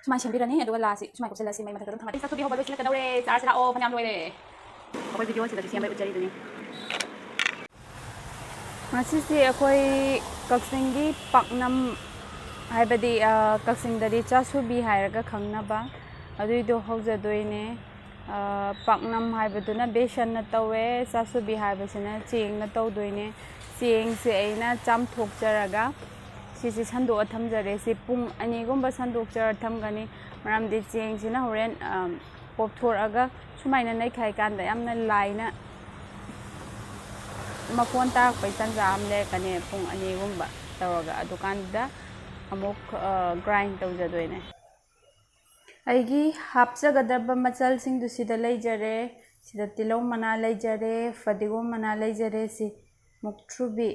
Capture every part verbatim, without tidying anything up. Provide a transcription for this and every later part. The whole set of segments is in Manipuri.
ꯁꯨꯃꯥꯏꯅ ꯁꯦꯝꯕꯤꯔꯅꯤ꯫ ꯑꯗꯨꯒ ꯂꯥꯁꯤ ꯁꯨꯃꯥꯏꯅ ꯀꯨꯞꯁꯜꯂꯁꯤ, ꯃꯩ ꯃꯊꯛꯇ ꯑꯗꯨꯝ ꯊꯝꯃꯒ ꯆꯥꯛ ꯊꯣꯡꯕꯤ ꯍꯧꯕ ꯂꯣꯏꯁꯤꯜꯂꯛꯀꯗꯧꯔꯦ꯫ ꯆꯥꯔꯁꯤ ꯂꯥꯛꯑꯣ, ꯐꯅꯌꯥꯝ ꯂꯣꯏꯔꯦ꯫ ꯑꯩꯈꯣꯏ ꯚꯤꯗꯤꯑꯣꯁꯤꯗꯗꯤ ꯁꯦꯝꯕꯩ ꯎꯠꯆꯔꯤꯗꯨꯅꯤ꯫ ꯉꯁꯤꯁꯦ ꯑꯩꯈꯣꯏ ꯀꯛꯆꯤꯡꯒꯤ ꯄꯥꯛꯅꯝ, ꯍꯥꯏꯕꯗꯤ, ꯑ, ꯀꯛꯆꯤꯡꯗꯗꯤ ꯆꯥꯁꯨꯕꯤ ꯍꯥꯏꯔꯒ ꯈꯪꯅꯕ, ꯑꯗꯨꯏꯗꯣ ꯍꯧꯖꯗꯣꯏꯅꯦ꯫ ꯑ, ꯄꯥꯛꯅꯝ ꯍꯥꯏꯕꯗꯨꯅ ꯕꯦꯁꯟꯅ ꯇꯧꯋꯦ, ꯆꯥꯁꯨꯕꯤ ꯍꯥꯏꯕꯁꯤꯅ ꯆꯦꯡꯅ ꯇꯧꯗꯣꯏꯅꯦ꯫ ꯆꯦꯡꯁꯦ ꯑꯩꯅ ꯆꯥꯝꯊꯣꯛꯆꯔꯒ ꯁꯤꯁꯦ ꯁꯟꯗꯣꯛꯑ ꯊꯝꯖꯔꯦ꯫ ꯁꯤ ꯄꯨꯡ ꯑꯅꯤꯒꯨꯝꯕ ꯁꯟꯗꯣꯛꯆꯔ ꯊꯝꯒꯅꯤ, ꯃꯔꯝꯗꯤ ꯆꯦꯡꯁꯤꯅ ꯍꯣꯔꯦꯟ, ꯑ, ꯄꯣꯞꯊꯣꯔꯛꯑꯒ ꯁꯨꯃꯥꯏꯅ ꯅꯩꯈꯥꯏ ꯀꯥꯟꯗ ꯌꯥꯝꯅ ꯂꯥꯏꯅ ꯃꯐꯣꯟ ꯇꯥꯔꯛꯄꯩ ꯇꯟꯖꯥ ꯑꯃ ꯂꯩꯔꯛꯀꯅꯤ꯫ ꯄꯨꯡ ꯑꯅꯤꯒꯨꯝꯕ ꯇꯧꯔꯒ ꯑꯗꯨꯀꯥꯟꯗ ꯑꯃꯨꯛ, ꯑ, ꯒ꯭ꯔꯥꯏꯟ ꯇꯧꯖꯗꯣꯏꯅꯦ꯫ ꯑꯩꯒꯤ ꯍꯥꯞꯆꯒꯗꯕ ꯃꯆꯜꯁꯤꯡꯗꯨ ꯁꯤꯗ ꯂꯩꯖꯔꯦ꯫ ꯁꯤꯗ ꯇꯤꯜꯍꯧ ꯃꯅꯥ ꯂꯩꯖꯔꯦ, ꯐꯗꯤꯒꯣꯝ ꯃꯅꯥ ꯂꯩꯖꯔꯦ, ꯁꯤ ꯃꯨꯛꯊ꯭ꯔꯨꯕꯤ,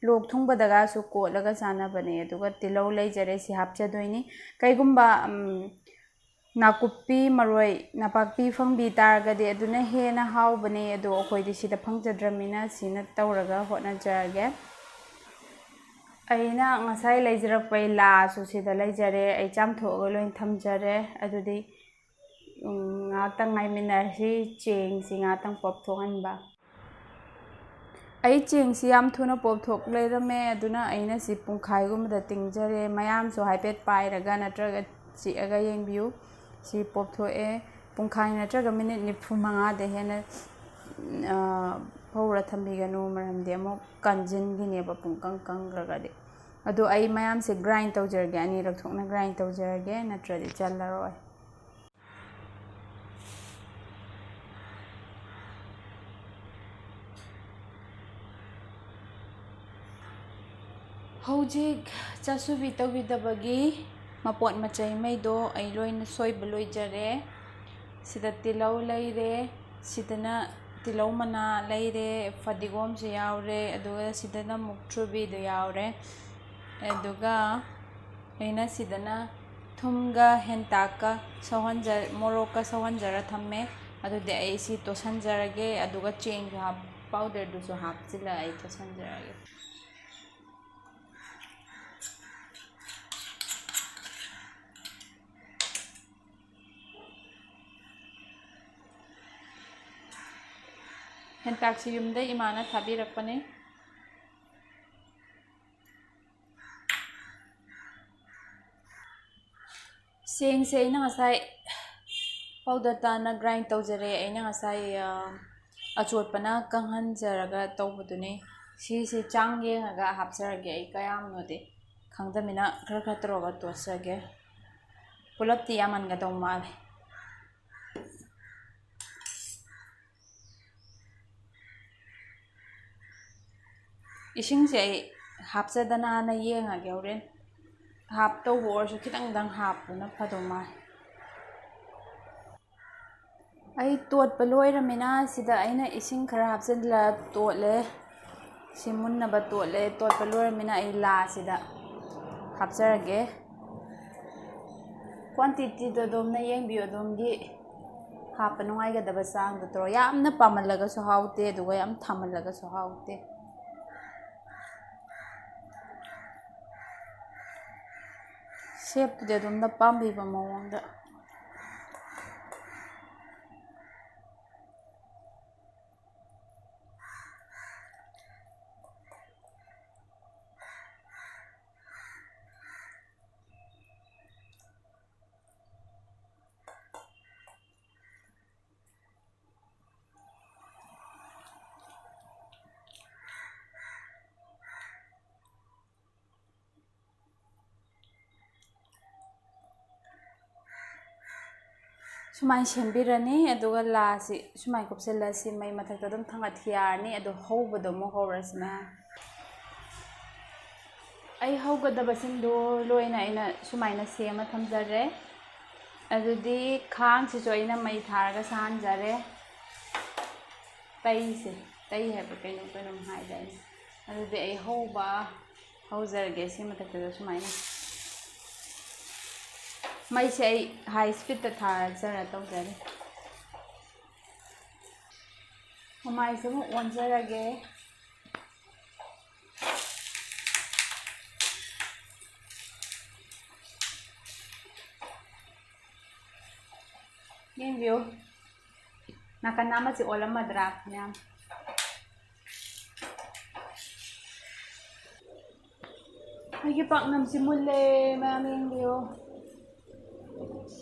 ꯂꯣꯛ ꯊꯨꯡꯕꯗꯒꯁꯨ ꯀꯣꯠꯂꯒ ꯆꯥꯅꯕꯅꯦ꯫ ꯑꯗꯨꯒ ꯇꯤꯜꯍꯧ ꯂꯩꯖꯔꯦ, ꯁꯤ ꯍꯥꯞꯆꯗꯣꯏꯅꯤ꯫ ꯀꯩꯒꯨꯝꯕ, ꯎꯝ, ꯅꯥꯀꯨꯞꯄꯤ, ꯃꯔꯣꯏ, ꯅꯄꯥꯛꯄꯤ ꯐꯪꯕꯤ ꯇꯥꯔꯒꯗꯤ ꯑꯗꯨꯅ ꯍꯦꯟꯅ ꯍꯥꯎꯕꯅꯦ꯫ ꯑꯗꯣ ꯑꯩꯈꯣꯏꯗꯤ ꯁꯤꯗ ꯐꯪꯖꯗ꯭ꯔꯕꯅꯤꯅ ꯁꯤꯅ ꯇꯧꯔꯒ ꯍꯣꯠꯅꯖꯔꯒꯦ꯫ ꯑꯩꯅ ꯉꯁꯥꯏ ꯂꯩꯖꯔꯛꯄꯩ ꯂꯥꯁꯨ ꯁꯤꯗ ꯂꯩꯖꯔꯦ꯫ ꯑꯩ ꯆꯥꯝꯊꯣꯛꯑꯒ ꯂꯣꯏ ꯊꯝꯖꯔꯦ꯫ ꯑꯗꯨꯗꯤ, ꯎꯝ, ꯉꯥꯏꯍꯥꯛꯇꯪ ꯉꯥꯏꯃꯤꯟꯅꯔꯁꯤ, ꯆꯦꯡꯁꯤ ꯉꯥꯏꯍꯥꯛꯇꯪ ꯄꯣꯞꯊꯣꯛꯍꯟꯕ꯫ ꯑꯩ ꯆꯦꯡꯁꯤ ꯌꯥꯝ ꯊꯨꯅ ꯄꯣꯞꯊꯣꯛ ꯂꯩꯔꯝꯃꯦ, ꯑꯗꯨꯅ ꯑꯩꯅ ꯁꯤ ꯄꯨꯡꯈꯥꯏꯒꯨꯝꯕꯗ ꯇꯤꯡꯖꯔꯦ꯫ ꯃꯌꯥꯝꯁꯨ ꯍꯥꯏꯐꯦꯠ ꯄꯥꯏꯔꯒ ꯅꯠꯇ꯭ꯔꯒ ꯆꯤꯛꯑꯒ ꯌꯦꯡꯕꯤꯌꯨ꯫ ꯁꯤ ꯄꯣꯞꯊꯣꯛꯑꯦ꯫ ꯄꯨꯡꯈꯥꯏ ꯅꯠꯇ꯭ꯔꯒ ꯃꯤꯅꯤꯠ ꯅꯤꯐꯨ ꯃꯉꯥꯗ ꯍꯦꯟꯅ, ꯑ, ꯐꯧꯔ ꯊꯝꯕꯤꯒꯅꯨ, ꯃꯔꯝꯗꯤ ꯑꯃꯨꯛ ꯀꯟꯖꯤꯟꯈꯤꯅꯦꯕ ꯄꯨꯡꯀꯪ ꯀꯪꯈ꯭ꯔꯒꯗꯤ꯫ ꯑꯗꯣ ꯑꯩ ꯃꯌꯥꯝꯁꯦ ꯒ꯭ꯔꯥꯏꯟ ꯇꯧꯖꯔꯒꯦ, ꯑꯅꯤꯔꯛ ꯊꯣꯛꯅ ꯒ꯭ꯔꯥꯏꯟ ꯇꯧꯖꯔꯒꯦ, ꯅꯠꯇ꯭ꯔꯗꯤ ꯆꯜꯂꯔꯣꯏ꯫ ꯍꯧꯖꯤꯛ ꯆꯥꯁꯨꯕꯤ ꯇꯧꯕꯤꯗꯕꯒꯤ ꯃꯄꯣꯠ ꯃꯆꯩꯉꯩꯗꯣ ꯑꯩ ꯂꯣꯏꯅ ꯁꯣꯏꯕ ꯂꯣꯏꯖꯔꯦ꯫ ꯁꯤꯗ ꯇꯤꯜꯍꯧ ꯂꯩꯔꯦ, ꯁꯤꯗꯅ ꯇꯤꯜꯍꯧ ꯃꯅꯥ ꯂꯩꯔꯦ, ꯐꯗꯤꯒꯣꯝꯁꯨ ꯌꯥꯎꯔꯦ, ꯑꯗꯨꯒ ꯁꯤꯗꯅ ꯃꯨꯛꯊ꯭ꯔꯨꯕꯤꯗꯨ ꯌꯥꯎꯔꯦ꯫ ꯑꯗꯨꯒ ꯑꯩꯅ ꯁꯤꯗꯅ ꯊꯨꯝꯒ ꯍꯦꯟꯇꯥꯛꯀ ꯁꯧꯍꯟꯖ-, ꯃꯣꯔꯣꯛꯀ ꯁꯧꯍꯟꯖꯔ ꯊꯝꯃꯦ꯫ ꯑꯗꯨꯗꯤ ꯑꯩ ꯁꯤ ꯇꯣꯠꯁꯟꯖꯔꯒꯦ, ꯑꯗꯨꯒ ꯆꯦꯡꯁꯨ ꯍꯥꯞ-, ꯄꯥꯎꯗꯔꯗꯨꯁꯨ ꯍꯥꯞꯆꯤꯜꯂ ꯑꯩ ꯇꯣꯠꯁꯟꯖꯔꯒꯦ꯫ ꯍꯦꯟꯇꯥꯛꯁꯤ ꯌꯨꯝꯗ ꯏꯃꯥꯅ ꯊꯥꯕꯤꯔꯛꯄꯅꯤ꯫ ꯆꯦꯡꯁꯦ ꯑꯩꯅ ꯉꯁꯥꯏ powder ꯇꯥꯅ grind ꯇꯧꯖꯔꯦ꯫ ꯑꯩꯅ ꯉꯁꯥꯏ, ꯑ, ꯑꯆꯣꯠꯄꯅ ꯀꯪꯍꯟꯖꯔꯒ ꯇꯧꯕꯗꯨꯅꯤ꯫ ꯁꯤꯁꯦ ꯆꯥꯡ ꯌꯦꯡꯉꯒ ꯍꯥꯞꯆꯔꯒꯦ ꯑꯩ ꯀꯌꯥꯝꯅꯣꯗꯤ꯫ ꯈꯪꯗꯃꯤꯅ ꯈꯔ ꯈꯔ ꯇꯧꯔꯒ ꯇꯣꯠꯆꯒꯦ꯫ ꯄꯨꯂꯞꯇꯤ ꯌꯥꯝꯃꯟꯒꯗꯧ ꯃꯥꯜꯂꯦ꯫ ꯏꯁꯤꯡꯁꯦ ꯑꯩ ꯍꯥꯞꯆꯗꯅ ꯍꯥꯟꯅ ꯌꯦꯡꯉꯒꯦ ꯍꯣꯔꯦꯟ꯫ ꯍꯥꯞꯇꯧꯕ ꯑꯣꯏꯔꯁꯨ ꯈꯤꯇꯪꯗꯪ ꯍꯥꯞꯄꯅ ꯐꯗꯧ ꯃꯥꯜꯂꯦ꯫ ꯑꯩ ꯇꯣꯠꯄ ꯂꯣꯏꯔꯃꯤꯅ ꯁꯤꯗ ꯑꯩꯅ ꯏꯁꯤꯡ ꯈꯔ ꯍꯥꯞꯆꯤꯜꯂ ꯇꯣꯠꯂꯦ꯫ ꯁꯤ ꯃꯨꯟꯅꯕ ꯇꯣꯠꯂꯦ꯫ ꯇꯣꯠꯄ ꯂꯣꯏꯔꯃꯤꯅ ꯑꯩ ꯂꯥꯁꯤꯗ ꯍꯥꯞꯆꯔꯒꯦ꯫ Quantityꯗꯣ ꯑꯗꯣꯝꯅ ꯌꯦꯡꯕꯤꯌꯨ, ꯑꯗꯣꯝꯒꯤ ꯍꯥꯞꯄ ꯅꯨꯡꯉꯥꯏꯒꯗꯕ ꯆꯥꯡꯗꯣ ꯇꯧꯔꯣ꯫ ꯌꯥꯝꯅ ꯄꯥꯝꯃꯜꯂꯒꯁꯨ ꯍꯥꯎꯇꯦ, ꯑꯗꯨꯒ ꯌꯥꯝ ꯊꯥꯃꯜꯂꯒꯁꯨ ꯍꯥꯎꯇꯦ꯫ Shapeꯇꯨꯗꯤ ꯑꯗꯣꯝꯅ ꯄꯥꯝꯕꯤꯕ ꯃꯑꯣꯡꯗ꯫ ꯁꯨꯃꯥꯏꯅ ꯁꯦꯝꯕꯤꯔꯅꯤ, ꯑꯗꯨꯒ ꯂꯥꯁꯤ ꯁꯨꯃꯥꯏꯅ ꯀꯨꯞꯁꯤꯜꯂ ꯁꯤ ꯃꯩ ꯃꯊꯛꯇ ꯑꯗꯨꯝ ꯊꯥꯡꯒꯠꯈꯤ ꯌꯥꯔꯅꯤ꯫ ꯑꯗꯨ ꯍꯧꯕꯗꯣ ꯑꯃꯨꯛ ꯍꯧꯔꯁꯤꯅ꯫ ꯑꯩ ꯍꯧꯒꯗꯕꯁꯤꯡꯗꯣ ꯂꯣꯏꯅ ꯑꯩꯅ ꯁꯨꯃꯥꯏꯅ ꯁꯦꯝꯃ ꯊꯝꯖꯔꯦ꯫ ꯑꯗꯨꯗꯤ ꯈꯥꯡꯁꯤꯁꯨ ꯑꯩꯅ ꯃꯩ ꯊꯥꯔꯒ ꯁꯥꯍꯟꯖꯔꯦ꯫ ꯇꯩꯁꯦ, ꯇꯩ ꯍꯥꯏꯕ ꯀꯩꯅꯣ ꯀꯩꯅꯣꯝ ꯍꯥꯏꯗꯥꯏꯅꯦ꯫ ꯑꯗꯨꯗꯤ ꯑꯩ ꯍꯧꯕ ꯍꯧꯖꯔꯒꯦ꯫ ꯁꯤ ꯃꯊꯛꯇꯁꯨ ꯁꯨꯃꯥꯏꯅ ꯃꯩꯁꯦ ꯑꯩ high speedꯇ ꯊꯥꯖꯔ ꯇꯧꯖꯔꯤ꯫ ꯃꯃꯥꯏꯁꯦ ꯑꯃꯨꯛ ꯑꯣꯟꯖꯔꯒꯦ꯫ ꯌꯦꯡꯕꯤꯌꯨ, ꯅꯥꯀꯟ ꯑꯃꯁꯦ ꯑꯣꯜꯂꯝꯃꯗ꯭ꯔꯥ ꯃꯌꯥꯝ? ꯑꯩꯒꯤ ꯄꯥꯛꯅꯝꯁꯤ ꯃꯨꯜꯂꯦ, ꯃꯌꯥꯝ ꯌꯦꯡꯕꯤꯌꯨ꯫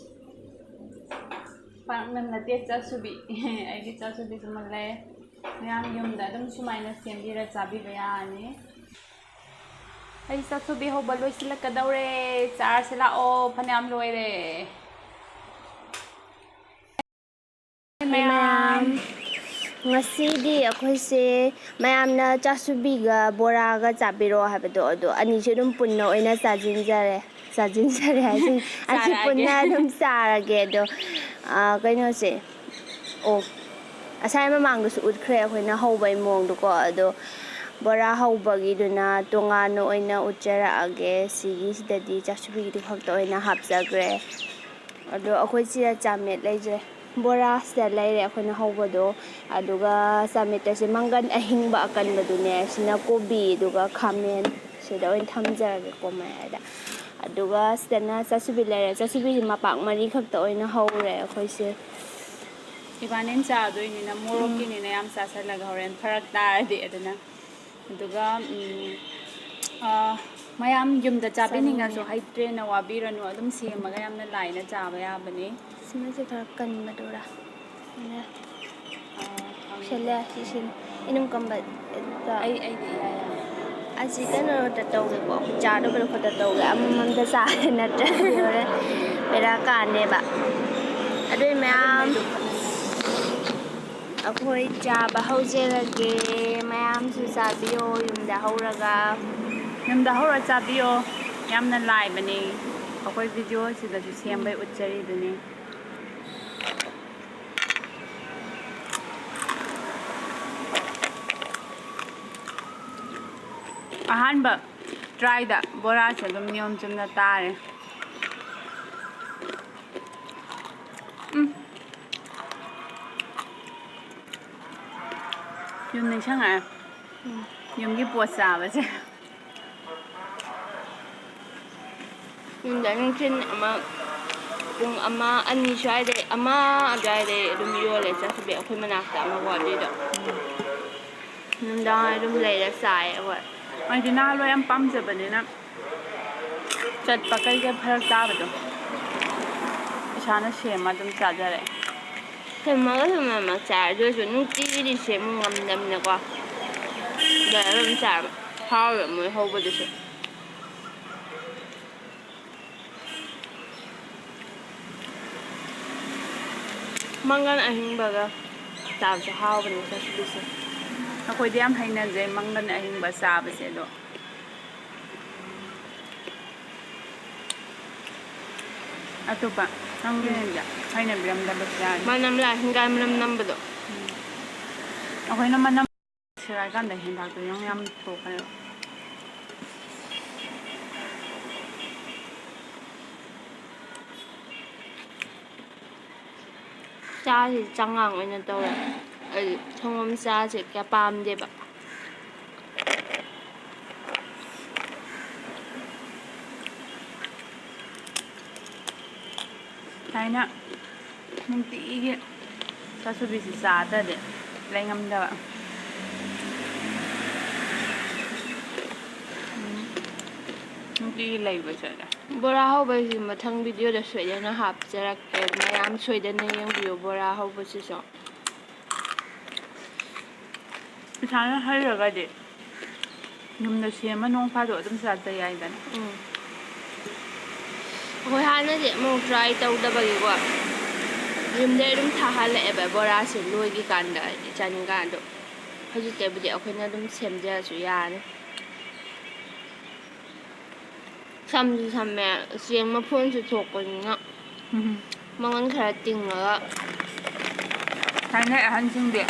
ꯄꯥꯛꯅꯝ ꯅꯠꯇꯦ, ꯆꯥꯁꯨꯕꯤ꯫ ꯑꯩꯒꯤ ꯆꯥꯁꯨꯕꯤꯁꯤ ꯃꯨꯜꯂꯦ꯫ ꯃꯌꯥꯝ ꯌꯨꯝꯗ ꯑꯗꯨꯝ ꯁꯨꯃꯥꯏꯅ ꯁꯦꯝꯕꯤꯔ ꯆꯥꯕꯤꯕ ꯌꯥꯔꯅꯤ꯫ ꯑꯩ ꯆꯥꯁꯨꯕꯤ ꯍꯧꯕ ꯂꯣꯏꯁꯤꯜꯂꯛꯀꯗꯧꯔꯦ꯫ ꯆꯥꯔꯁꯤ ꯂꯥꯛꯑꯣ, ꯐꯅꯌꯥꯝ ꯂꯣꯏꯔꯦ꯫ ꯃꯌꯥꯝ꯫ ꯉꯁꯤꯗꯤ ꯑꯩꯈꯣꯏꯁꯦ ꯃꯌꯥꯝꯅ ꯆꯥꯁꯨꯕꯤꯒ ꯕꯣꯔꯥꯒ ꯆꯥꯕꯤꯔꯣ ꯍꯥꯏꯕꯗꯣ, ꯑꯗꯣ ꯑꯅꯤꯁꯦ ꯑꯗꯨꯝ ꯄꯨꯟꯅ ꯑꯣꯏꯅ ꯆꯥꯁꯤꯟꯖꯔꯦ꯫ ꯆꯥꯁꯤꯟꯖꯔꯦ ꯍꯥꯏꯁꯦ꯫ ꯑꯁꯤ ꯆꯥꯔꯛꯑꯒꯦ꯫ ꯄꯨꯟꯅ ꯑꯗꯨꯝ ꯆꯥꯔꯒꯦ꯫ ꯑꯗꯣ, ꯑ, ꯀꯩꯅꯣꯁꯦ, ꯑꯣ, ꯉꯁꯥꯏ ꯃꯃꯥꯡꯗꯁꯨ ꯎꯠꯈ꯭ꯔꯦ ꯑꯩꯈꯣꯏꯅ ꯍꯧꯕꯩ ꯃꯑꯣꯡꯗꯣꯀꯣ꯫ ꯑꯗꯣ ꯕꯣꯔꯥ ꯍꯧꯕꯒꯤꯗꯨꯅ ꯇꯣꯉꯥꯟꯅ ꯑꯣꯏꯅ ꯎꯠꯆꯔꯛꯑꯒꯦ꯫ ꯁꯤꯒꯤꯁꯤꯗꯗꯤ ꯆꯥꯁꯨꯕꯤꯗꯨ ꯈꯛꯇ ꯑꯣꯏꯅ ꯍꯥꯞꯆꯈ꯭ꯔꯦ꯫ ꯑꯗꯣ ꯑꯩꯈꯣꯏ ꯁꯤꯗ ꯆꯥꯃꯦꯠ ꯂꯩꯖ꯭ꯔꯦ꯫ ꯕꯣꯔꯥ ꯁꯤꯗ ꯂꯩꯔꯦ ꯑꯩꯈꯣꯏꯅ ꯍꯧꯕꯗꯣ꯫ ꯑꯗꯨꯒ ꯆꯥꯃꯦꯠꯇꯁꯦ ꯃꯪꯒꯟ ꯑꯍꯤꯡꯕ ꯑꯀꯟꯕꯗꯨꯅꯦ꯫ ꯁꯤꯅ ꯀꯣꯕꯤ, ꯑꯗꯨꯒ ꯈꯥꯃꯦꯟ꯫ ꯁꯤꯗ ꯑꯣꯏꯅ ꯊꯝꯖꯔꯒꯦꯀꯣ ꯃꯌꯥꯏꯗ꯫ ꯑꯗꯨꯒ ꯁꯤꯗꯅ ꯆꯥꯁꯨꯕꯤ ꯂꯩꯔꯦ꯫ ꯆꯥꯁꯨꯕꯤꯁꯤ ꯃꯄꯥꯛ ꯃꯔꯤ ꯈꯛꯇ ꯑꯣꯏꯅ ꯍꯧꯔꯦ ꯑꯩꯈꯣꯏꯁꯦ꯫ ꯏꯕꯥꯅꯤꯅ ꯆꯥꯗꯣꯏꯅꯤꯅ ꯃꯣꯔꯣꯛꯀꯤꯅꯤꯅ ꯌꯥꯝ ꯆꯥꯁꯜꯂꯒ ꯍꯣꯔꯦꯟ ꯐꯔꯛ ꯇꯥꯔꯗꯤ꯫ ꯑꯗꯨꯅ, ꯑꯗꯨꯒ, ꯎꯝ, ꯑ, ꯃꯌꯥꯝ ꯌꯨꯝꯗ ꯆꯥꯕꯤꯅꯤꯡꯉꯁꯨ ꯆꯥꯅꯤꯡꯉꯦ꯫ ꯍꯩꯇ꯭ꯔꯦꯅ ꯋꯥꯕꯤꯔꯅꯨ, ꯑꯗꯨꯝ ꯁꯦꯝꯃꯒ ꯌꯥꯝꯅ ꯂꯥꯏꯅ ꯆꯥꯕ ꯌꯥꯕꯅꯤ꯫ ꯁꯤꯃꯁꯦ ꯈꯔ ꯀꯟꯕꯗꯨꯔꯥ? ꯑꯗꯨꯅ ꯑ, ꯈꯪꯗꯦ꯫ ꯁꯦꯂꯦ, ꯁꯤꯁꯤꯅꯤ꯫ ꯏꯅꯝ ꯀꯝꯕ, ꯑꯗꯨꯒ ꯑꯩ, ꯑꯩꯗꯤ ꯏꯌꯥ ꯌꯥꯏ꯫ ꯑꯁꯤ ꯀꯩꯅꯣꯗ ꯇꯧꯒꯦꯀꯣ, ꯆꯥꯗꯕꯗꯣ ꯈꯛꯇ ꯇꯧꯒꯦ꯫ ꯑꯃꯃꯝꯗ ꯆꯥꯒꯦ ꯅꯠꯇ꯭ꯔꯗꯤ ꯍꯣꯔꯦꯟ ꯕꯦꯔꯥ ꯀꯥꯅꯦꯕ꯫ ꯑꯗꯨꯏ ꯃꯌꯥꯝ ꯑꯩꯈꯣꯏ ꯆꯥꯕ ꯍꯧꯖꯔꯒꯦ꯫ ꯃꯌꯥꯝꯁꯨ ꯆꯥꯕꯤꯌꯣ ꯌꯨꯝꯗ ꯍꯧꯔꯒ꯫ ꯌꯨꯝꯗ ꯍꯧꯔ ꯆꯥꯕꯤꯌꯣ꯫ ꯌꯥꯝꯅ ꯂꯥꯏꯕꯅꯤ꯫ ꯑꯩꯈꯣꯏ ꯚꯤꯗꯤꯑꯣꯁꯤꯗꯁꯨ ꯁꯦꯝꯕꯩ ꯎꯠꯆꯔꯤꯗꯨꯅꯤ꯫ ꯑꯍꯥꯟꯕ ꯇ꯭ꯔꯥꯏꯗ ꯕꯣꯔꯥꯁꯦ ꯑꯗꯨꯝ ꯅꯤꯌꯣꯝ ꯆꯨꯝꯅ ꯇꯥꯔꯦ꯫ ꯎꯝ꯫ ꯌꯨꯝ ꯅꯤꯡꯁꯤꯡꯉꯛꯑꯦ꯫ ꯎꯝ꯫ ꯌꯨꯝꯒꯤ ꯄꯣꯠ ꯆꯥꯕꯁꯦ꯫ ꯌꯨꯝꯗ ꯅꯨꯡꯊꯤꯜ ꯑꯃ, ꯄꯨꯡ ꯑꯃ, ꯑꯅꯤ ꯁ꯭ꯋꯥꯏꯗꯩ, ꯑꯃ ꯑꯗꯨꯋꯥꯏꯗꯩ ꯑꯗꯨꯝ ꯌꯣꯜꯂꯦ ꯆꯥꯁꯨꯕꯤ ꯑꯩꯈꯣꯏ ꯃꯅꯥꯛꯇ ꯑꯃ ꯋꯥꯠꯂꯤꯗꯣ꯫ ꯅꯨꯡꯗꯥꯡ ꯑꯗꯨꯝ ꯂꯩꯔ ꯆꯥꯏ ꯑꯩꯈꯣꯏ꯫ ꯑꯩꯗꯤ ꯅꯍꯥꯟꯋꯥꯏ ꯌꯥꯝ ꯄꯥꯝꯖꯕꯅꯤꯅ ꯆꯠꯄ ꯀꯩꯀꯩ ꯐꯔꯛ ꯇꯥꯕꯗꯣ ꯏꯁꯥꯅ ꯁꯦꯝꯃ ꯑꯗꯨꯝ ꯆꯥꯖꯔꯦ꯫ ꯁꯦꯝꯃꯒ ꯁꯦꯝꯃꯒ ꯆꯥꯔꯦ꯫ ꯑꯗꯨ ꯑꯣꯏꯔꯁꯨ ꯅꯨꯡꯇꯤꯒꯤꯗꯤ ꯁꯦꯝꯕ ꯉꯝꯗꯕꯅꯤꯅꯀꯣ꯫ ꯑꯗꯨꯃꯥꯏꯅ ꯑꯗꯨꯝ ꯆꯥꯕ꯫ ꯍꯥꯎꯋꯦ ꯃꯣꯏ ꯍꯧꯕꯗꯨꯁꯨ꯫ ꯃꯪꯒꯟ ꯑꯍꯤꯡꯕꯒ ꯆꯥꯕꯁꯨ ꯍꯥꯎꯕꯅꯦ ꯆꯥꯁꯨꯕꯤꯁꯦ꯫ ꯑꯩꯈꯣꯏꯗꯤ ꯌꯥꯝ ꯍꯩꯅꯖꯩ ꯃꯪꯒꯟ ꯑꯍꯤꯡꯕ ꯆꯥꯕꯁꯦ꯫ ꯑꯗꯣ ꯑꯇꯣꯞꯄ ꯅꯪꯒꯤꯅ ꯍꯩꯅꯕꯤꯔꯝꯗꯕꯁꯨ ꯌꯥꯏ꯫ ꯃꯅꯝ ꯂꯥꯛꯑꯦ, ꯍꯤꯡꯒꯥꯏ ꯃꯅꯝ ꯅꯝꯕꯗꯣ꯫ ꯑꯩꯈꯣꯏꯅ ꯃꯅꯝ ꯁꯤꯔꯥꯏꯀꯥꯟꯗ ꯍꯦꯟꯇꯥꯛꯇꯣ ꯌꯥꯝ ꯌꯥꯝ ꯊꯣꯛꯈ꯭ꯔꯦꯕ꯫ ꯆꯥꯁꯤ ꯆꯉꯥꯡ ꯑꯣꯏꯅ ꯇꯧꯔꯦ꯫ ꯑꯩ ꯁꯪꯒꯣꯝ ꯆꯥꯁꯦ ꯀꯌꯥ ꯄꯥꯝꯗꯦꯕ꯫ ꯊꯥꯏꯅ ꯅꯨꯡꯇꯤꯒꯤ ꯆꯥꯁꯨꯕꯤꯁꯤ ꯆꯥꯗ꯭ꯔꯗꯤ ꯂꯩꯉꯝꯗꯕ꯫ ꯎꯝ, ꯅꯨꯡꯇꯤꯒꯤ ꯂꯩꯕ ꯆꯠꯂꯦ꯫ ꯕꯣꯔꯥ ꯍꯧꯕꯩꯁꯤ ꯃꯊꯪ ꯚꯤꯗꯤꯑꯣꯗ ꯁꯣꯏꯗꯅ ꯍꯥꯞꯆꯔꯛꯀꯦ꯫ ꯃꯌꯥꯝ ꯁꯣꯏꯗꯅ ꯌꯦꯡꯕꯤꯌꯨ ꯕꯣꯔꯥ ꯍꯧꯕꯁꯤꯁꯨ꯫ ꯏꯁꯥꯅ ꯍꯩꯔꯒꯗꯤ ꯌꯨꯝꯗ ꯁꯦꯝꯃ ꯅꯣꯡ ꯐꯥꯗꯣꯛ ꯑꯗꯨꯝ ꯆꯥꯖ ꯌꯥꯏꯗꯅ꯫ ꯎꯝ꯫ ꯑꯩꯈꯣꯏ ꯍꯥꯟꯅꯗꯤ ꯑꯃꯨꯛ ꯇ꯭ꯔꯥꯏ ꯇꯧꯗꯕꯒꯤꯀꯣ ꯌꯨꯝꯗꯩ ꯑꯗꯨꯝ ꯊꯥꯍꯜꯂꯛꯑꯦꯕ ꯕꯣꯔꯥꯁꯦ ꯂꯣꯏꯈꯤꯀꯥꯟꯗ ꯍꯥꯏꯗꯤ ꯆꯥꯅꯤꯡꯀꯥꯟꯗꯣ꯫ ꯍꯧꯖꯤꯛꯇꯩꯕꯨꯗꯤ ꯑꯩꯈꯣꯏꯅ ꯑꯗꯨꯝ ꯁꯦꯝꯖꯔꯁꯨ ꯌꯥꯔꯅꯤ꯫ ꯁꯝꯁꯨ ꯁꯝꯃꯦ, ꯆꯦꯡ ꯃꯐꯣꯟꯁꯨ ꯊꯣꯛꯄꯅꯤꯅ꯫ ꯎꯝ꯫ ꯃꯉꯣꯟ ꯈꯔ ꯇꯤꯡꯉꯒ꯫ ꯊꯥꯏꯅ ꯑꯍꯟꯁꯤꯡꯗꯤ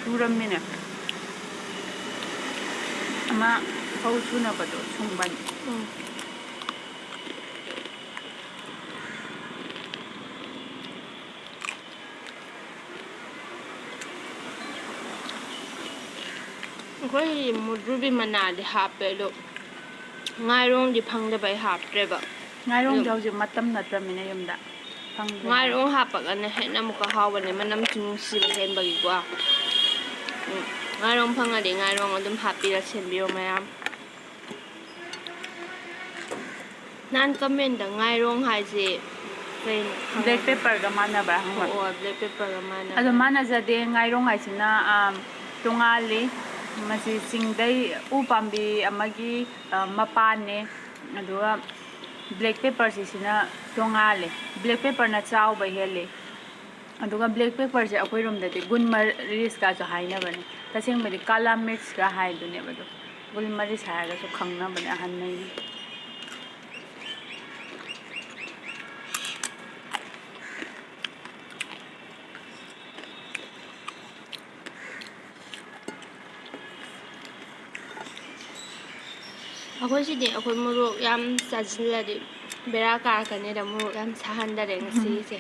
ꯁꯨꯔꯝꯃꯤꯅꯦ꯫ ꯑꯃ ꯐꯧ ꯁꯨꯅꯕꯗꯣ ꯁꯨꯝꯕꯟ꯫ ꯎꯝ꯫ ꯑꯩꯈꯣꯏ ꯃꯨꯗ꯭ꯔꯨꯕꯤ ꯃꯅꯥꯗꯤ ꯍꯥꯞꯄꯦ, ꯑꯗꯣ ꯉꯥꯏꯔꯣꯡꯗꯤ ꯐꯪꯗꯕꯩ ꯍꯥꯞꯇ꯭ꯔꯦꯕ꯫ ꯉꯥꯏꯔꯣꯡꯗꯤ ꯑꯗꯨ ꯍꯧꯖꯤꯛ ꯃꯇꯝ ꯅꯠꯇ꯭ꯔꯃꯤꯅ ꯌꯨꯝꯗ ꯐꯪꯗ꯭ꯔꯦ꯫ ꯉꯥꯏꯔꯣꯡ ꯍꯥꯞꯄꯒꯅ ꯍꯦꯟꯅ ꯑꯃꯨꯛꯀ ꯍꯥꯎꯕꯅꯦ, ꯃꯅꯝꯁꯨ ꯅꯨꯡꯁꯤꯕ ꯍꯦꯟꯕꯒꯤꯀꯣ꯫ ꯎꯝ, ꯉꯥꯏꯔꯣꯡ ꯐꯪꯉꯗꯤ ꯉꯥꯏꯔꯣꯡ ꯑꯗꯨꯝ ꯍꯥꯞꯄꯤꯔ ꯁꯦꯝꯕꯤꯌꯣ ꯃꯌꯥꯝ꯫ ꯅꯍꯥꯟ ꯀꯃꯦꯟꯗ ꯉꯥꯏꯔꯣꯡ ꯍꯥꯏꯁꯦ ꯀꯩꯅꯣ? ꯈꯪꯉꯕ? Black pepperꯒ ꯃꯥꯟꯅꯕ꯭ꯔꯥ ꯍꯪꯕ꯫ ꯑꯣ, black pepperꯒ ꯃꯥꯟꯅꯕ꯫ ꯑꯗꯣ ꯃꯥꯟꯅꯖꯗꯦ꯫ ꯉꯥꯏꯔꯣꯡ ꯍꯥꯏꯁꯤꯅ, ꯑꯥ, ꯇꯣꯉꯥꯜꯂꯤ꯫ ꯃꯁꯤ ꯆꯤꯡꯗꯩ ꯎ ꯄꯥꯝꯕꯤ ꯑꯃꯒꯤ, ꯑꯥ, ꯃꯄꯥꯟꯅꯦ꯫ ꯑꯗꯨꯒ black pepperꯁꯤꯁꯤꯅ ꯇꯣꯉꯥꯜꯂꯦ꯫ Black pepperꯅ ꯆꯥꯎꯕ ꯍꯦꯜꯂꯤ꯫ ꯑꯗꯨꯒ black pepperꯁꯦ ꯑꯩꯈꯣꯏꯔꯣꯝꯗꯗꯤ ꯒꯨꯜꯃꯔꯤꯁꯀꯁꯨ ꯍꯥꯏꯅꯕꯅꯦ꯫ ꯇꯁꯦꯡꯕꯗꯤ ꯀꯥꯂꯥ ꯃꯤꯔꯆꯀ ꯍꯥꯏꯗꯨꯅꯦꯕ꯫ ꯑꯗꯣ ꯒꯨꯜꯃꯔꯤꯁ ꯍꯥꯏꯔꯒꯁꯨ ꯈꯪꯅꯕꯅꯦ ꯑꯍꯟꯉꯩꯅ꯫ ꯑꯩꯈꯣꯏ ꯁꯤꯗꯤ ꯑꯩꯈꯣꯏ ꯃꯣꯔꯣꯛ ꯌꯥꯝ ꯆꯥꯁꯤꯜꯂꯗꯤ ꯕꯦꯔꯥ ꯀꯥꯔꯛꯀꯅꯤꯗ, ꯃꯣꯔꯣꯛ ꯌꯥꯝ ꯁꯥꯍꯟꯗꯔꯦ ꯉꯁꯤꯁꯦ꯫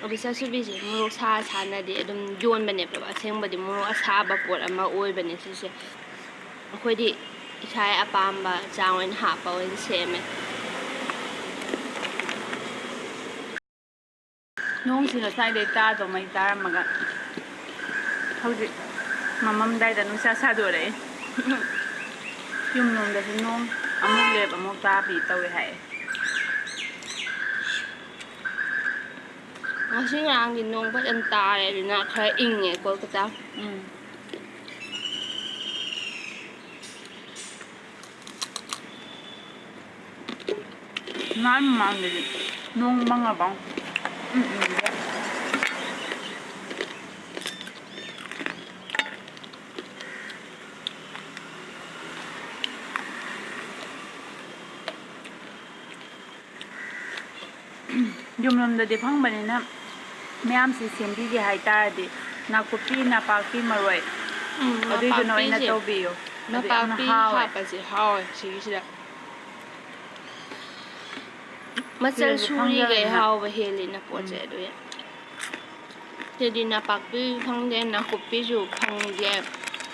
ꯑꯗꯨ ꯆꯥꯁꯨꯕꯤꯁꯦ ꯃꯣꯔꯣꯛ ꯁꯥ ꯁꯥꯅꯗꯤ ꯑꯗꯨꯝ ꯌꯣꯟꯕꯅꯦꯕ, ꯑꯁꯦꯡꯕꯗꯤ ꯃꯣꯔꯣꯛ ꯑꯁꯥꯕ ꯄꯣꯠ ꯑꯃ ꯑꯣꯏꯕꯅꯦ ꯁꯤꯁꯦ꯫ ꯑꯩꯈꯣꯏꯗꯤ ꯏꯁꯥꯒꯤ ꯑꯄꯥꯝꯕ ꯆꯥꯡ ꯑꯣꯏꯅ ꯍꯥꯞꯄ ꯑꯣꯏꯅ ꯁꯦꯝꯃꯦ꯫ ꯅꯣꯡꯁꯤ ꯉꯁꯥꯏꯗꯩ ꯇꯥꯗꯧꯃꯩ ꯇꯥꯔꯝꯃꯒ ꯍꯧꯖꯤꯛ ꯃꯝꯃꯝꯗꯥꯏꯗ ꯅꯨꯡꯁꯥ ꯁꯥꯗꯣꯔꯛꯑꯦ꯫ ꯌꯨꯝꯂꯣꯝꯗꯁꯨ ꯅꯣꯡ ꯑꯃꯨꯛ ꯂꯦꯞ ꯑꯃꯨꯛ ꯇꯥꯕꯤ ꯇꯧꯋꯦ ꯍꯥꯏꯌꯦ꯫ ꯉꯁꯤ ꯉꯔꯥꯡꯗꯤ ꯅꯣꯡ ꯐꯖꯅ ꯇꯥꯔꯦ, ꯑꯗꯨꯅ ꯈꯔ ꯏꯪꯉꯦ ꯀꯣꯜꯀꯇꯥ꯫ ꯎꯝ꯫ ꯅꯍꯥꯟ ꯃꯃꯥꯡꯗꯗꯤ ꯅꯣꯡ ꯃꯪꯉꯕꯥꯎ ꯎꯝ ꯎꯝ꯫ ꯌꯨꯝꯂꯣꯝꯗꯗꯤ ꯐꯪꯕꯅꯤꯅ ꯃꯌꯥꯝꯁꯤ ꯁꯦꯝꯕꯤꯒꯦ ꯍꯥꯏꯇꯥꯔꯗꯤ ꯅꯥꯀꯨꯞꯄꯤ, ꯅꯄꯥꯛꯄꯤ, ꯃꯔꯣꯏ, ꯎꯝ, ꯑꯗꯨꯏꯗꯨꯅ ꯑꯣꯏꯅ ꯅꯄꯥꯛꯄꯤꯁꯦ, ꯇꯧꯕꯤꯌꯨ꯫ ꯑꯗꯨ ꯌꯥꯝꯅ ꯅꯄꯥꯛꯄꯤ ꯍꯥꯎꯋꯦ꯫ ꯍꯥꯞꯄꯁꯦ ꯍꯥꯎꯋꯦ ꯁꯤꯒꯤꯁꯤꯗ꯫ ꯃꯆꯜ ꯁꯤꯗꯁꯨ ꯁꯨꯔꯤꯈꯩ ꯐꯪꯗꯕꯅꯤꯅ꯫ ꯍꯥꯎꯕ ꯍꯦꯜꯂꯤꯅ ꯄꯣꯠꯁꯦ꯫ ꯎꯝ꯫ ꯑꯗꯨ ꯌꯥꯝ꯫ ꯁꯤꯗꯤ ꯅꯄꯥꯛꯄꯤ ꯐꯪꯗꯦ, ꯅꯥꯀꯨꯞꯄꯤꯁꯨ ꯐꯪꯗꯦ,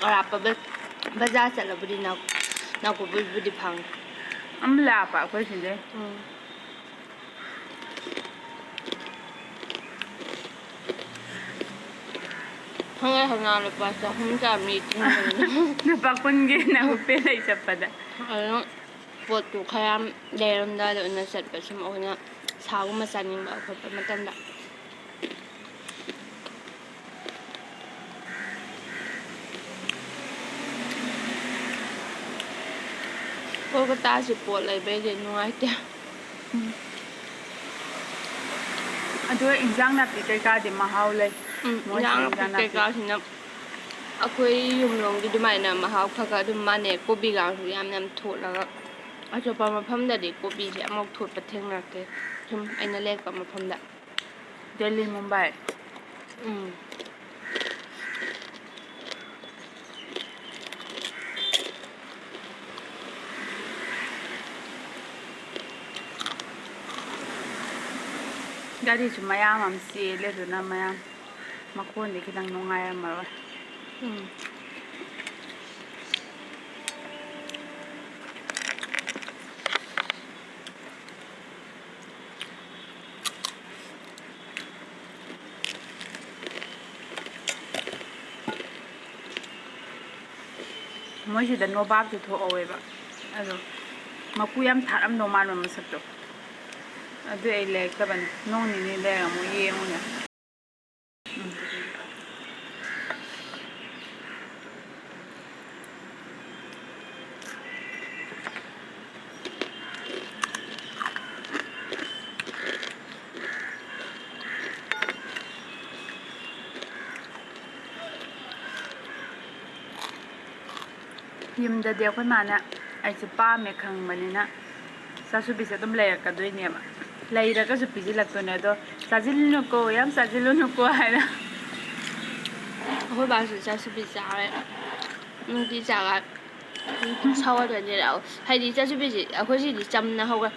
ꯑꯔꯥꯞꯄ ꯕ-, ꯕꯖꯥꯔ ꯆꯠꯂꯕꯨꯗꯤ ꯅꯥ-, ꯅꯥꯀꯨꯞꯄꯤꯕꯨꯗꯤ ꯐꯪꯉꯤ꯫ ꯌꯥꯝ ꯂꯥꯞꯄ ꯑꯩꯈꯣꯏ ꯁꯤꯗꯩ꯫ ꯎꯝ꯫ ꯍꯪꯒꯠ ꯍꯟꯗ ꯂꯨꯄꯥ ꯆꯍꯨꯝ ꯆꯥꯃꯔꯤ ꯇꯤꯡꯕꯅꯤꯅ꯫ ꯂꯨꯄꯥ ꯀꯨꯟꯒꯤ ꯅꯥꯀꯨꯞꯄꯤ ꯂꯩ ꯆꯠꯄꯗ꯫ ꯑꯗꯨꯝ ꯄꯣꯠꯇꯨ ꯈꯔ ꯌꯥꯝ ꯂꯩꯔꯝꯗꯥꯏꯗ ꯑꯣꯏꯅ ꯆꯠꯄ, ꯁꯨꯝ ꯑꯩꯈꯣꯏꯅ ꯁꯥꯒꯨꯝꯕ ꯆꯥꯅꯤꯡꯕ ꯈꯣꯠꯄ ꯃꯇꯝꯗ꯫ ꯀꯣꯜꯀꯇꯥꯁꯤ ꯄꯣꯠ ꯂꯩꯕꯩꯗꯤ ꯅꯨꯡꯉꯥꯏꯇꯦ꯫ ꯑꯗꯣ ꯏꯟꯖꯥꯡ ꯅꯥꯄꯤ ꯀꯩꯀꯥꯗꯤ ꯃꯍꯥꯎ ꯂꯩ꯫ ꯎꯝ, ꯃꯣꯏꯁꯤ ꯏꯟꯖꯥꯡ ꯅꯥꯄꯤ ꯏꯟꯖꯥꯡ ꯅꯥꯄꯤ ꯀꯩꯀꯥꯁꯤꯅ ꯑꯩꯈꯣꯏ ꯌꯨꯝꯂꯣꯝꯒꯤ ꯑꯗꯨꯃꯥꯏꯅ ꯃꯍꯥꯎ ꯈꯔ ꯈꯔ ꯑꯗꯨꯝ ꯃꯥꯟꯅꯩ꯫ ꯀꯣꯕꯤꯒꯁꯨ ꯌꯥꯝ ꯌꯥꯝ ꯊꯣꯠꯂꯒ, ꯑꯇꯣꯞꯄ ꯃꯐꯝꯗꯗꯤ ꯀꯣꯕꯤꯁꯦ ꯑꯃꯨꯛ ꯊꯣꯠꯄ ꯊꯦꯡꯅꯔꯛꯇꯦ, ꯁꯨꯝ ꯑꯩꯅ ꯂꯩꯔꯛꯄ ꯃꯐꯝꯗ꯫ ꯗꯦꯜꯂꯤ, ꯃꯨꯝꯕꯥꯏ꯫ ꯎꯝ꯫ ꯒꯥꯔꯤꯁꯨ ꯃꯌꯥꯝ ꯑꯃ ꯆꯦꯜꯂꯦ, ꯑꯗꯨꯅ ꯃꯌꯥꯝ ꯃꯈꯣꯟꯗꯤ ꯈꯤꯇꯪ ꯅꯨꯡꯉꯥꯏꯔꯝꯃꯔꯣꯏ꯫ ꯎꯝ꯫ ꯃꯣꯏꯁꯤꯗ ꯅꯣꯕꯥꯞꯁꯨ ꯊꯣꯛꯍꯧꯋꯦꯕ, ꯑꯗꯣ ꯃꯀꯨ ꯌꯥꯝ ꯊꯥꯔꯝꯗꯧ ꯃꯥꯟꯕ ꯃꯁꯛꯇꯣ꯫ ꯑꯗꯨ ꯑꯩ ꯂꯩꯔꯛꯇꯕꯅꯤ, ꯅꯣꯡ ꯅꯤꯅꯤ ꯂꯩꯔꯒ ꯑꯃꯨꯛ ꯌꯦꯡꯉꯨꯅꯦ꯫ ꯎꯝ꯫ ꯌꯨꯝꯗꯗꯤ ꯑꯩꯈꯣꯏ ꯃꯥꯅ ꯑꯩꯁꯦ ꯄꯥꯝꯃꯦ ꯈꯪꯕꯅꯤꯅ ꯆꯥꯁꯨꯕꯤꯁꯦ ꯑꯗꯨꯝ ꯂꯩꯔꯛꯀꯗꯣꯏꯅꯦꯕ꯫ ꯂꯩꯔꯒꯁꯨ ꯄꯤꯁꯤꯜꯂꯛꯇꯣꯏꯅꯦ꯫ ꯑꯗꯣ, "ꯆꯥꯁꯤꯜꯂꯨꯅꯨꯀꯣ, ꯌꯥꯝ ꯆꯥꯁꯤꯜꯂꯨꯅꯨꯀꯣ" ꯍꯥꯏꯅ꯫ ꯑꯩꯈꯣꯏ ꯕꯥꯁꯨ ꯆꯥꯁꯨꯕꯤ ꯆꯥꯔꯦ꯫ ꯅꯨꯡꯇꯤ ꯆꯥꯒ ꯁꯥꯎꯒꯠꯇꯣꯏꯅꯦ꯫ ꯍꯥꯏꯗꯤ ꯆꯥꯁꯨꯕꯤꯁꯤ ꯑꯩꯈꯣꯏ ꯁꯤꯗꯤ ꯆꯝꯅ ꯍꯧꯈ꯭ꯔꯦ꯫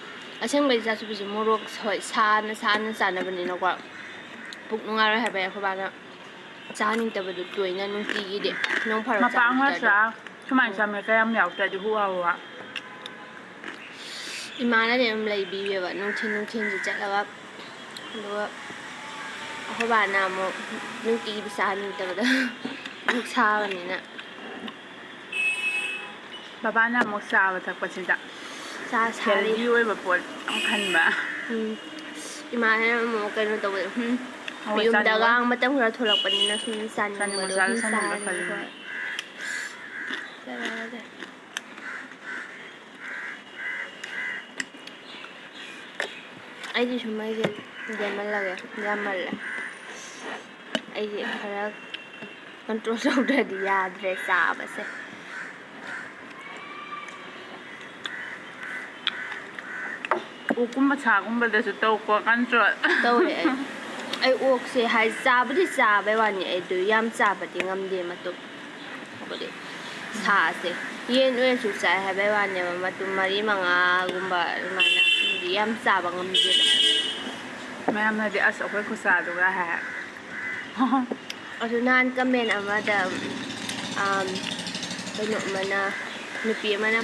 ꯑꯁꯦꯡꯕꯩ ꯆꯥꯁꯨꯕꯤꯁꯤ ꯃꯣꯔꯣꯛ, ꯍꯣꯏ, ꯁꯥꯅ ꯁꯥꯅ ꯆꯥꯅꯕꯅꯤꯅꯀꯣ꯫ ꯄꯨꯛ ꯅꯨꯡꯉꯥꯏꯔꯣꯏ ꯍꯥꯏꯕꯩ ꯑꯩꯈꯣꯏ ꯕꯥꯅ ꯆꯥꯅꯤꯡꯗꯕꯗꯨ ꯇꯣꯏꯅ ꯅꯨꯡꯇꯤꯒꯤꯗꯤ꯫ ꯅꯣꯡ ꯐꯥꯗꯣꯛ ꯃꯄꯥꯡ ꯆꯥꯕꯗꯨꯗ ꯑꯣꯏꯔꯁꯨ ꯑꯗꯨꯝ꯫ ꯁꯨꯃꯥꯏꯅ ꯎꯝ꯫ ꯆꯝꯃꯦ ꯀꯌꯥꯝ ꯌꯥꯎꯗ꯭ꯔꯗꯤ ꯍꯨ ꯍꯥ ꯍꯨ ꯍꯥ꯫ ꯏꯃꯥꯅꯗꯤ ꯑꯗꯨꯝ ꯂꯩꯕꯤꯌꯦꯕ, ꯅꯨꯡꯊꯤꯟ ꯅꯨꯡꯊꯤꯟꯁꯤ ꯆꯠꯂꯒ꯫ ꯑꯗꯨꯒ ꯑꯩꯈꯣꯏ ꯕꯥꯅ ꯑꯃꯨꯛ ꯅꯨꯡꯇꯤꯒꯤꯗꯤ ꯆꯥꯅꯤꯡꯗꯕꯗꯣ꯫ ꯑꯃꯨꯛ ꯁꯥꯕꯅꯤꯅ꯫ ꯕꯕꯥꯅ ꯑꯃꯨꯛ ꯆꯥꯕ ꯊꯛꯄꯁꯤꯗ꯫ ꯆꯥ ꯁꯥꯔꯤ꯫ Healthy ꯑꯣꯏꯕ ꯄꯣꯠ ꯌꯥꯝ ꯈꯟꯕ꯫ ꯎꯝ꯫ ꯏꯃꯥꯅ ꯑꯃꯨꯛ ꯀꯩꯅꯣ ꯇꯧꯕꯗꯣ, ꯎꯝ, ꯍꯣꯏ, ꯌꯨꯝꯗꯒ ꯆꯥꯅꯤꯡꯕ꯫ ꯃꯇꯝ ꯈꯔ ꯊꯣꯛꯂꯛꯄꯅꯤꯅ ꯁꯨꯝ ꯆꯥꯅꯤꯡꯕ ꯆꯥꯅꯤꯡꯕꯗꯣ ꯆꯥ ꯑꯗꯨꯝ ꯆꯥꯁꯟꯕꯗꯣ ꯆꯥꯔꯅꯤ꯫ ꯈꯜꯂꯤꯅꯦ꯫ ꯍꯣꯏ꯫ ꯆꯥꯔꯛꯑꯒꯦ꯫ ꯑꯩꯗꯤ ꯁꯨꯝ ꯑꯩꯁꯦ ꯂꯦꯝꯍꯜꯂꯒꯦ, ꯌꯥꯝꯃꯜꯂꯦ꯫ ꯑꯩꯁꯦ ꯈꯔ control ꯇꯧꯗ꯭ꯔꯗꯤ ꯌꯥꯗ꯭ꯔꯦ ꯆꯥꯕꯁꯦ꯫ ꯑꯣꯛꯀꯨꯝꯕ ꯁꯥꯒꯨꯝꯕꯗꯁꯨ ꯇꯧꯀꯣ control꯫ ꯇꯧꯋꯦ ꯑꯩ꯫ ꯑꯩ ꯑꯣꯛꯁꯦ ꯍꯥꯏ ꯆꯥꯕꯨꯗꯤ ꯆꯥꯕꯩ ꯋꯥꯅꯤ, ꯑꯩꯗꯣ ꯌꯥꯝ ꯆꯥꯕꯗꯤ ꯉꯝꯗꯦ ꯃꯇꯨꯝ꯫ ꯍꯥꯏꯕꯗꯤ ꯁꯥꯁꯦ ꯌꯦꯟ ꯑꯣꯏꯔꯁꯨ ꯆꯥꯏ ꯍꯥꯏꯕꯩ ꯋꯥꯅꯦꯕ, ꯃꯇꯨꯝ ꯃꯔꯤ ꯃꯉꯥꯒꯨꯝꯕ ꯑꯗꯨꯃꯥꯏꯅ ꯌꯥꯝ ꯆꯥꯕ ꯉꯝꯗꯦꯕ꯫ ꯃꯌꯥꯝꯅꯗꯤ "ꯑꯁ ꯑꯩꯈꯣꯏ ꯈꯨꯠꯆꯥꯗꯨꯒ" ꯍꯥꯏ꯫ ꯑꯗꯨ ꯅꯍꯥꯟ comment ꯑꯃꯗ, ꯑꯝ, ꯀꯩꯅꯣ ꯑꯃꯅ, ꯅꯨꯄꯤ ꯑꯃꯅ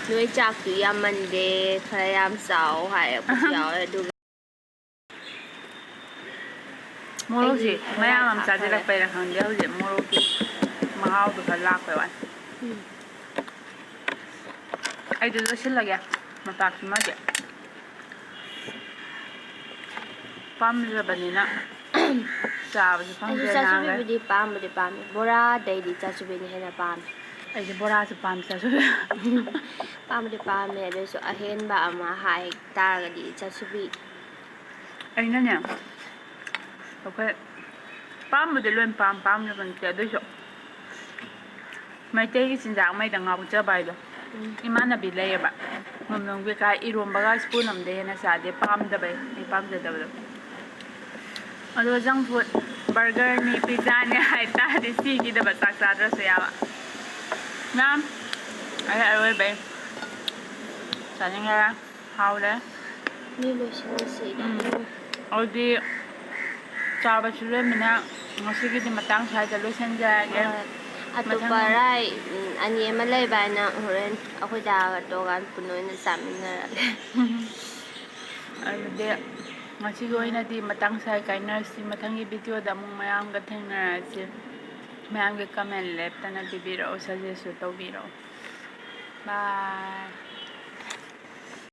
"ꯅꯣꯏ ꯆꯥꯛꯇꯨ ꯌꯥꯝꯃꯟꯗꯦ, ꯈꯔ ꯌꯥꯝ ꯆꯥꯎ" ꯍꯥꯏꯔꯛꯄꯁꯨ ꯌꯥꯎꯋꯦ꯫ ꯑꯗꯨꯒ ꯃꯣꯔꯣꯛꯁꯤ ꯑꯩꯗꯤ ꯈꯔ ꯃꯌꯥꯝ ꯑꯃ ꯍꯥꯞꯈ꯭ꯔꯦ꯫ ꯆꯥꯁꯤꯜꯂꯛꯄꯩꯔꯥ ꯈꯪꯗꯦ, ꯍꯧꯖꯤꯛ ꯃꯣꯔꯣꯛꯀꯤ ꯃꯍꯥꯎꯗꯨ ꯈꯔ ꯂꯥꯛꯄꯩ ꯋꯥꯅꯤ꯫ ꯎꯝ꯫ ꯑꯩꯗꯤ ꯂꯣꯏꯁꯤꯜꯂꯒꯦ ꯃꯄꯥꯛꯁꯤꯃꯗꯤ꯫ ꯄꯥꯝꯖꯕꯅꯤꯅ ꯆꯥꯕꯁꯨ ꯑꯩꯁꯨ ꯐꯪꯗ꯭ꯔꯦ ꯅꯍꯥꯟꯈꯩ꯫ ꯆꯥꯁꯨꯕꯤꯕꯨꯗꯤ ꯄꯥꯝꯕꯨꯗꯤ ꯄꯥꯝꯃꯤ꯫ ꯕꯣꯔꯥꯗꯩꯗꯤ ꯆꯥꯁꯨꯕꯤꯅ ꯍꯦꯟꯅ ꯄꯥꯝꯃꯤ꯫ ꯑꯩꯗꯤ ꯕꯣꯔꯥꯁꯨ ꯄꯥꯝꯃꯤ, ꯆꯥꯁꯨꯕꯤ꯫ ꯄꯥꯝꯕꯨꯗꯤ ꯄꯥꯝꯃꯦ, ꯑꯗꯨꯏꯁꯨ ꯑꯍꯦꯟꯕ ꯑꯃ ꯍꯥꯏ ꯇꯥꯔꯒꯗꯤ ꯆꯥꯁꯨꯕꯤ꯫ ꯑꯩꯅꯅꯦ, ꯑꯩꯈꯣꯏ ꯄꯥꯝꯕꯨꯗꯤ ꯂꯣꯏ ꯄꯥꯝ, ꯄꯥꯝꯗꯕ ꯅꯠꯇꯦ, ꯑꯗꯨꯏꯁꯨ ꯃꯩꯇꯩꯒꯤ ꯆꯤꯟꯖꯥꯛꯉꯩꯗ ꯉꯥꯎꯖꯕ ꯍꯥꯏꯗꯣ꯫ ꯎꯝ꯫ ꯏꯃꯥꯟꯅꯕꯤ ꯂꯩꯌꯦꯕ, ꯃꯣꯃꯣꯟ ꯀꯩꯀꯥ ꯏꯔꯣꯝꯕꯒ spoon ꯑꯝꯗꯩ ꯍꯦꯟꯅ ꯆꯥꯗꯦ, ꯄꯥꯝꯗꯕꯩ, ꯑꯩ ꯄꯥꯝꯖꯗꯕꯗꯣ꯫ ꯑꯗꯣ junk food, burger ꯅꯤ, pizza ꯅꯤ ꯍꯥꯏꯇꯥꯔꯗꯤ ꯁꯤꯒꯤꯗꯕ ꯆꯥꯛ ꯆꯥꯗ꯭ꯔꯁꯨ ꯌꯥꯕ꯫ ꯃꯌꯥꯝ ꯑꯩ ꯑꯔꯣꯏꯕꯩ ꯆꯥꯅꯤꯡꯉꯦ꯫ ꯍꯥꯎꯔꯦ꯫ ꯃꯤ ꯂꯣꯏꯁꯤꯜꯂꯁꯤ꯫ ꯎꯝ꯫ ꯑꯗꯨꯗꯤ ꯆꯥꯕꯁꯨ ꯂꯣꯏꯃꯤꯅ ꯉꯁꯤꯒꯤꯗꯤ ꯃꯇꯥꯡ ꯁ꯭ꯋꯥꯏꯗ ꯂꯣꯏꯁꯤꯟꯖꯔꯒꯦ꯫ ꯍꯣꯏ꯫ ꯑꯇꯣꯞꯄ ꯃꯊꯪ ꯔꯥꯏ, ꯎꯝ, ꯑꯅꯤ ꯑꯃ ꯂꯩꯕ ꯍꯥꯏꯅ ꯍꯣꯔꯦꯟ ꯑꯩꯈꯣꯏ ꯗꯥꯒ ꯇꯣꯒꯥꯟ ꯄꯨꯟꯅ ꯑꯣꯏꯅ ꯆꯥꯃꯤꯟꯅꯔꯒꯦ꯫ ꯑꯗꯨꯗꯤ ꯉꯁꯤꯒꯤ ꯑꯣꯏꯅꯗꯤ ꯃꯇꯥꯡ ꯁ꯭ꯋꯥꯏ ꯀꯥꯏꯅꯔꯁꯤ꯫ ꯃꯊꯪꯒꯤ video ꯗ ꯑꯃꯨꯛ ꯃꯌꯥꯝꯒ ꯊꯦꯡꯅꯔꯁꯤ꯫ ꯃꯌꯥꯝꯒꯤ comment ꯂꯦꯞꯇꯅ ꯄꯤꯕꯤꯔꯛꯑꯣ, suggest ꯁꯨ ꯇꯧꯕꯤꯔꯛꯑꯣ꯫ Bye꯫